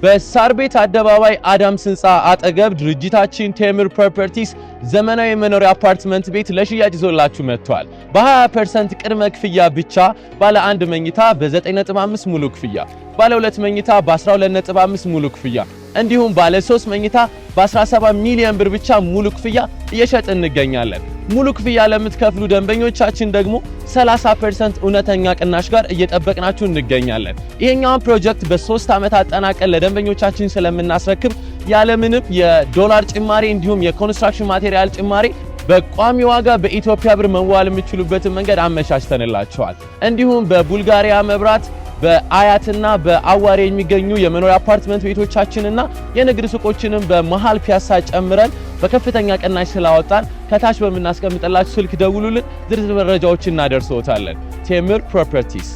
በሳር ቤት አደባባይ አዳምስ ህንፃ አጠገብ ድርጅታችን ቴምር ፕሮፐርቲስ ዘመናዊ የመኖሪያ አፓርትመንት ቤት ለሽያጭ ይዞላችሁ መጥቷል። በ20% ቅድመ ክፍያ ብቻ ባለ አንድ መኝታ በ9.5 ሙሉ ክፍያ፣ ባለ ሁለት መኝታ በ12.5 ሙሉ ክፍያ እንዲሁም ባለ 3 መኝታ በ17 ሚሊዮን ብር ብቻ ሙሉ ክፍያ እየሸጥን እንገኛለን። ሙሉ ክፍያ ለምትከፍሉ ደንበኞቻችን ደግሞ 30% እውነተኛ ቅናሽ ጋር እየጠበቅናችሁ እንገኛለን። ይሄኛውን ፕሮጀክት በ3 ዓመት አጠናቀን ለደንበኞቻችን ስለምናስረክብ ያለምንም የዶላር ጭማሪ እንዲሁም የ construction material ጭማሪ በቋሚ ዋጋ በኢትዮጵያ ብር መዋል የሚችሉበትን መንገድ አመቻችተንላቸዋል። እንዲሁም በቡልጋሪያ መብራት፣ በአያትና በአዋሬ የሚገኙ የመኖሪያ አፓርትመንት ቤቶቻችንና የንግድ ሱቆችንም በመሃል ፒያሳ ጨምረን በከፍተኛ ቅናሽ ስላወጣን ከታች በምናስቀምጥላችሁ ስልክ ደውሉልን፣ ዝርዝር መረጃዎችን እናደርሰዎታለን። ቴምር ፕሮፐርቲስ።